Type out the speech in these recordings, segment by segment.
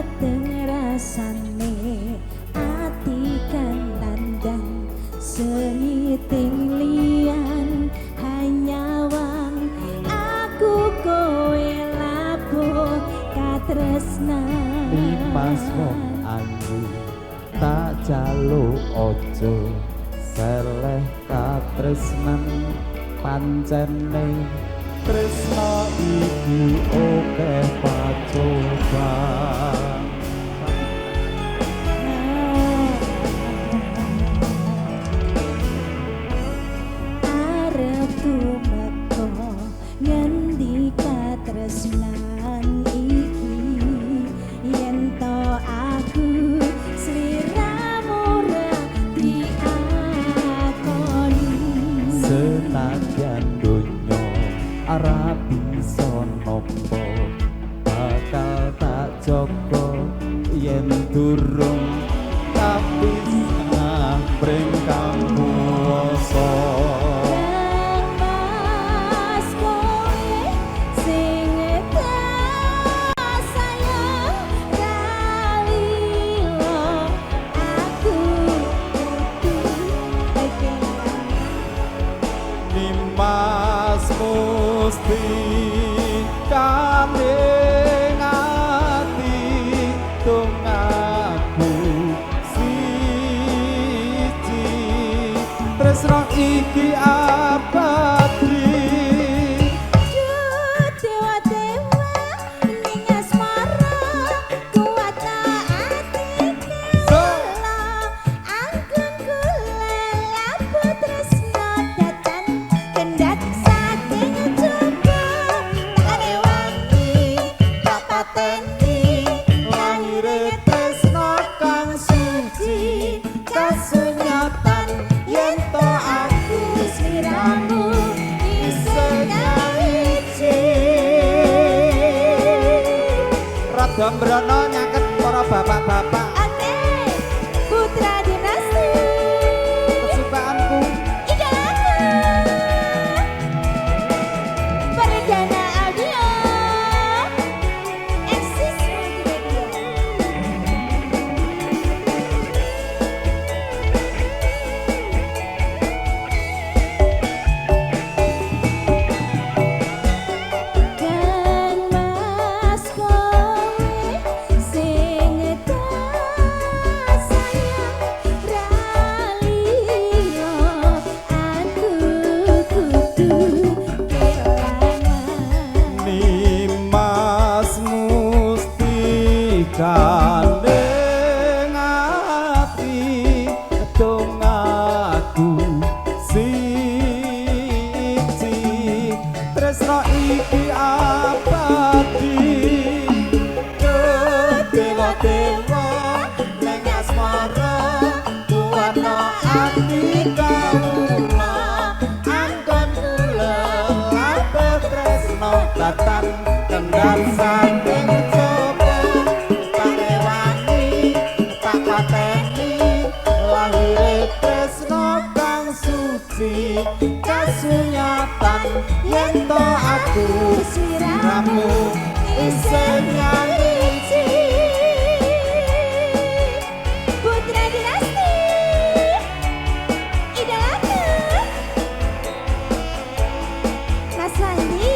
Peteng rasane ati kandang sengiting liyan hanyawang aku kowe labuh katresnan. Nimas wong ayu tak jaluk aja seleh katresnan pancene tresna iki akeh pacoban. Arep tumeka ngendi katresnan iki yen to aku sliramu ra diakoni. Senadyan donya ora bisa nampa bakal tak jaga yen durung kapisah pring kang kuwasa. Kang Mas kowe sing tak sayang ra lila aku kudu kelangan. Nimas musti kaning ati tungaku siji tresna iki abadi. Duh dewa dewa ning asmara kuat ati kula anggun kula labuh tresna datan kendhat saking coba tak rewangi tak pateni Lahire tresna kang suci kasunyatan yen to aku sliramu isih nyawiji. Rada mbrana nyaket para bapak-bapak. Oke, Putra Dinasti kesukaanku Idolaku Perdana Audio Eksis Multimedia. Kang Mas kowe sing tak sayang ra liya aku kudu kelangan. Nimas musti kaning ati tungaku siji tresna iki abadi. Dewa dewa ning asmara kuwatno ati kawula anggon kula labuh tresna datan kendhat saking coba tak rewangi tak pateni lahire tresna kang suci kasunyatan yen to aku Sliramu sliramu isih nyawiji. Putra Dinasti Idolaku Mas Wandi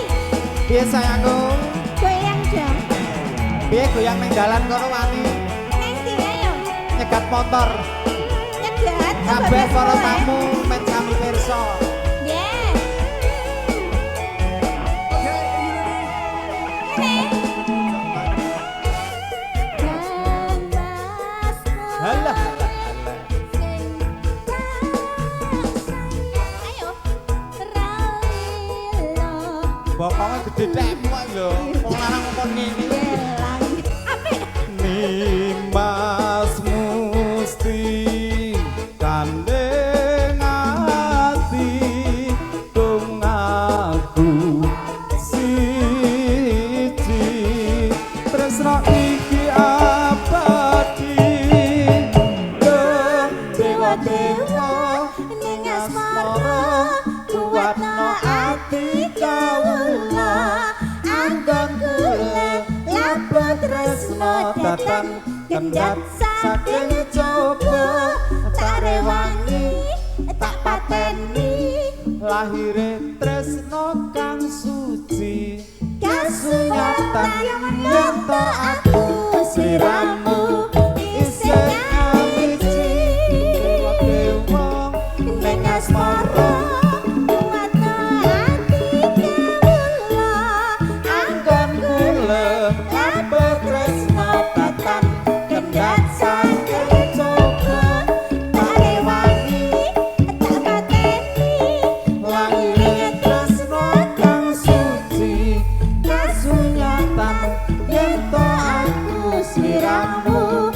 Piye sayangku? goyang dong. Piye goyang ning dalan kono wani Neng ndi ayo nyegat motor nyegat kabeh para tamu men sami pirsa. Yeah. Kang Mas Halah kowe sing tak sayang ayo ra lila Bokonge gede temok lho. Wong lanang ngomong ngene. kelang apik. Nimas musti kandeng ati tungaku siji tresna iki abadi. Dewa dewa ning asmara kuwatno ati kawula anggon kula labuh tresna. Tresno datan kendhat saking coba, tak rewangi, tak pateni. Lahire tresno kang suci, kasunyatan yen to aku sliramu isih nyawiji. Dewa wong ning asmara kuwatno ati kawula, anggon kula labe tresno datan kendhat saking coba, tak rewangi, tak pateni. Lahire tresno kang suci, kasunyatan yen to aku sliramu.